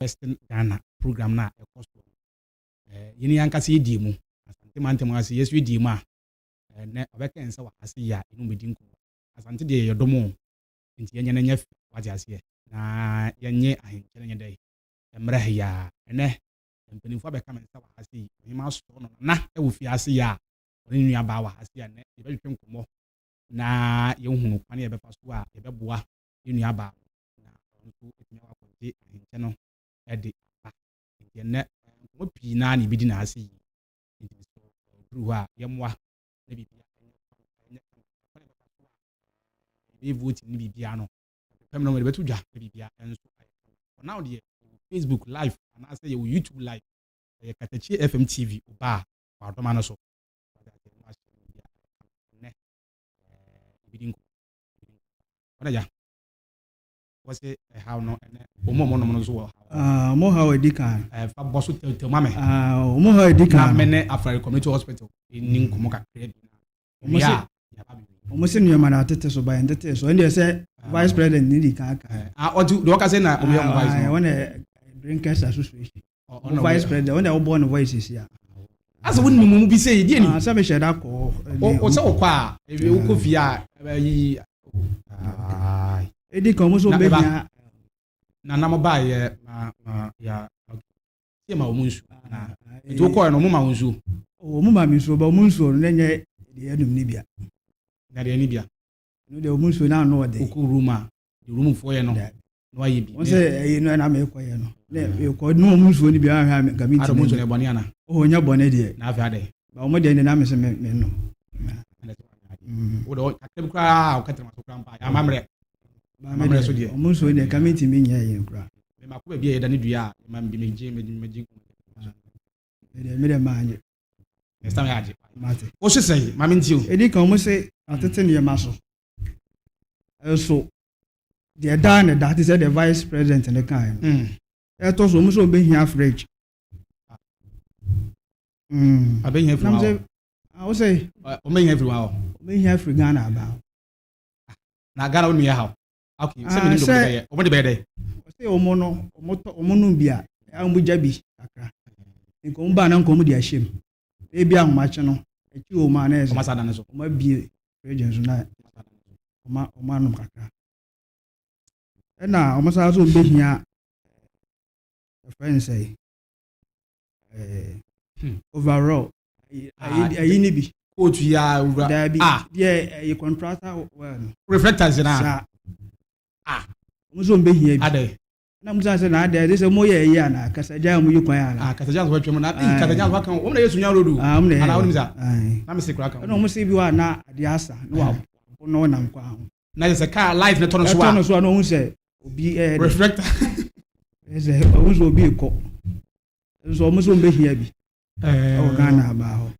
Western Ghana program no a ɛkɔ so yɛne yɛn ankasa yɛdie mu Asante mantam ase, yɛso yɛdie mu a, ɛnɛ ɔbɛka nsa wɔ ase yi a ɛno bɛdi nkɔmmɔ. Asante deɛ, yɛdɔ mo, nti yɛnyɛ no nyɛ fɛ, wate aseɛ, na yɛnyɛ ahenkyɛ no nyɛ dɛ mmerɛ ha yi a ɛnɛ mpanimfoɔ abɛka me nsa wɔ ase yi. Ɔhema asɔ no nana ɛwɔ fie ase yi a ɔne ne nua baa wɔ ase yi a, ɛnɛ yɛbɛtwetwe nkɔmmɔ na yɛhunu kwan yɛbɛfa so a yɛbɛboa yɛn nua baa na ɔno nso atumi akɔ akɔgye ahenkyɛ no ɛde aba. Nti ɛnɛ nkɔmmɔ pii naa na ebidi n'ase yi, nti sɛ duru hɔ a, yɛmmoa na biribi ɛnyɛ kwan yɛbɛfa so a yɛbɛyɛ voting ne biribiara no pɛm no, yɛbɛto dwa na biribiara nso ayɛ. For now deɛ, Facebook live anaasɛ yɛwɔ YouTube live, ɛyɛ Katakyie FM TV. Ɔbaa wadɔma no so nnɛ ebidi nkɔmmɔ. Ɔna gya wɔsɛ ɛhaw no, ɛnɛ ɔmo a ɔmo nom no nso wɔ haw. Ɔmo haw edi kan. Ɛfa bɔ so tɛwtɛw ma me. Ɔmo haw edi na kan. Me ne Afari Community Hospital ɛni nkɔmmɔ kakra bi na Ɔmo wie a yɛaba bebree. Ɔmo sɛ nneɛma na atete so ba yɛn tete so, ɛnna sɛ vice president ne di kan kan. Ah, ɔti deɛ ɔka sɛ na ɔmo yɛ ɔmo vice no. Wɔn na drinkers association. Ɔno ɔmo vice president, wɔn na ɔbɔ ne voice esi a. Asɛ wo nim mu bi sɛ deɛ ni. Sɛ mi hyɛ da kɔ. O sɛ wokɔ a, ebi wokɔ fie a ɛyi. Edi kan, ɔmo nso Na bɛ ɛba. hia. Na nam baayɛ ma ya sie ma ɔmo nsu na nti wokɔɛ no, ɔmo ma wo nsuo? Ɔmo ma mi nsuo ba, ɔmo nsuo no ne nyɛ deɛ ɛnum ne bia. Na deɛ ni bia. Ɛno deɛ, ɔmo nsuo n'ano ɔde. Wokɔ room a, de room foɔ yɛ no Dabi. na wayɛ bi. Wɔn sɛ ɛyi no ɛna mɛ kɔ yɛ no ne ekɔ ne ɔmo nsuo no bi ahwɛ a, nka mi ada ɔmo ti nsuo no ɛbɔne ana? Ɔhɔ, nyɛ bɔne deɛ. Na afei adɛ? Ba ɔmo deɛ ne na mi sɛ mɛ nom. Ɛna sɛ wanyɛ ade. Wo de kakra bi koraa a wɔka tẹrɛ ma so koraa mpa amammerɛ. Ba mɛ Amammerɛ so deɛ deɛ. Ɔmo nsuo deɛ, nka mi ti mi nyɛ yɛn koraa. Mɛ mako baabi a yɛda ne dua a ma bi megye megye megye. Mi deɛ maa nye. Next time yɛ agye. Mate. Wo se sɛn? Maame nti o. Edi kan, ɔmo sɛ atete nneɛma so ɛso deɛ daa ne da te sɛ the vice president ne kan no. Ɛtɔ so, ɔmo sɛ ɔbɛhia fridge. Abɛhia firi Nam wa sɛ hɔ. Ah, wo sɛ Ɔmɛhia firi wa hɔ. Ɔbɛhia firi Ghana aba. Na Ghana wo nua haw, okay, sɛ Ah, menim de sɛ- ɔmo de bɛyɛ, ɔmo de bɛyɛ dɛ. Ɔsɛ ɔmo no, ɔmo tɔ, ɔmo nom bi a, ɛyɛ a ɔmo gya bi kakra, nka ɔmo baa na nka ɔmo de ahyɛ mu, ebi ahomakye no akyi wɔ mu a, na yɛ ɔmo sɛ asa da ne so. Ɔmo abie fridge nso na ɔmo anom kakra. Ɛna ɔmo san so ɔmo bɛhia ɛfrɛ no sɛ overall ayi Ah, ayi ni bi. Kóòtù yi a wura. Daabi. Ah. Deɛ ɛyɛ contractor well no. Reflectors na. Saa. Ah. Ɔmo nso ɔmo bɛhia bi. Adɛ? Na mo san sɛ na adɛ ɛde sɛ mo yɛ ɛyi ana kasagya a mo yi kwan ana. Ah, kasagya nso atwam na Aye. kasagya nso aka wɔn na yɛ Sunya road o. Ah, ɔmo na yɛ. Ana wɔn sa Aye. na mi se kura kan. Ɛna ɔmo se bi wɔ a na adeɛ asa na wa na ɔnam kwan ho. Na yɛ sɛ car light ne tɔ no so ɛtɔ no a so a, na ɔmo sɛ obi ɛyɛ dɛ reflector. Ɛsɛ ɔmo sɛ obi kɔ nso, ɔmo sɛ ɔmo bɛhia bi ɛwɔ Ghana aba hɔ.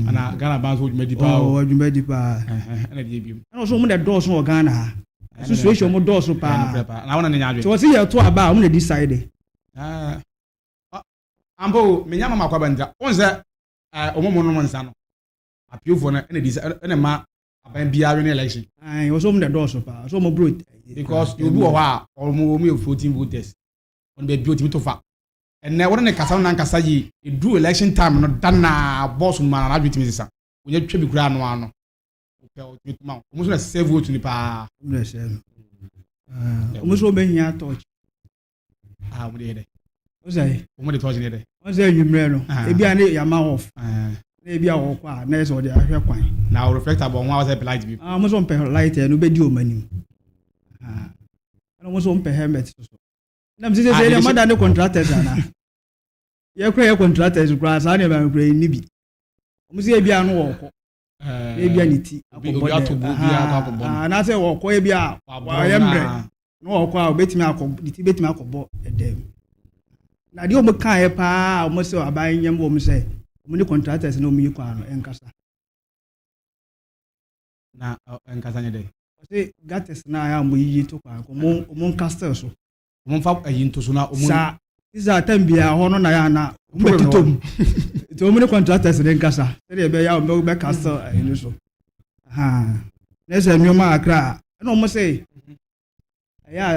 Ana Ghana ban so dwumadi paa o. Ɔwɔ dwumadi paa. Ɛna deɛ bi mu. Ɛna ɔsɛ ɔmo na dɔɔso wɔ Ghana ha, association ɔmo dɔɔso paa. Na wɔn na ne nya tí adwene. wɔn si yɛ to aba a, ɔmo na decide. Ampa o, menya mama akɔ abɛnta wɔn sɛ ɔmo mo nom nsa no, apiofoɔ no ɛna di sɛ ɛna ma aban biara win election. Ayi, wɔsɛ ɔmo na dɔɔso paa, ɔsɛ ɔmo bro. Because obi wɔ hɔ a ɔmo yɛ floating voters, wɔn bɛ bi otimi to fa ɛnɛ wɔn ne kasa no na nkasa yie, edu election time no danaa bɔɔso no mu a, n'adwene timi sisan wɔnyɛ twɛ bi koraa ano ano ɔpɛ ɔtumi tuma wɔn nso na sɛ vote ni paa. Ɔmo na ɛsɛ no, ɔmo nso ɔmo torch. Ah, ɔmo de yɛ dɛ? Ɔsɛ Ɔmo de torch ne yɛ dɛ? Wɔn sɛ enyimrɛ no, Ah. ebi a ne yama off Ɛɛ na ebi a wɔkɔ a, na ɛsɛ ɔde ahwɛ kwan. Na o reflector bɔ ho a, wɔsɛ light bi. Ah, ɔmo nso mpɛ light yɛ no bɛdi ɔmo anim. Ah, ɛna ɔmo nso mpɛ helmet soso nam sɛ Ah, sɛ de ɛdɛ mada ne contractors ana yɛ kura yɛ contractors kura saa nneɛma kura yi ni bi. Ɔmo sɛ ebi a no wɔkɔ Ɛɛ na ebi a ne ti obi ato bo, obi akɔ akɔbɔ no. Ah, anaasɛ wɔkɔ ebi a wɔayɛ mmerɛ na wɔkɔ a, obetumi akɔ ne ti betumi akɔbɔ ɛdɛm. Na deɛ ɔmo kaa yɛ paa a, ɔmo sɛ aban nyɛm wɔn sɛ ɔmo ne contractors na ɔmo yi kwan no ɛnkasa. Na nkasa nyɛ dɛ? Ɔsɛ gutters na ayɛ a ɔmo yiyi to kwan ko, ɔmo nkasa so. Ɔmo nfa ɛyi nto so na ɔmo. Saa sisa tam biara hɔ no na yɛ ana ɔmo bɛ totɔ mu, nti ɔmo ne contractors ne nkasa sɛdeɛ ɛbɛyɛ a ɔmo bɛ kasa ɛyi no so. Na sɛ nneɛma akra a, ɛna ɔmo sɛ ɛyɛ a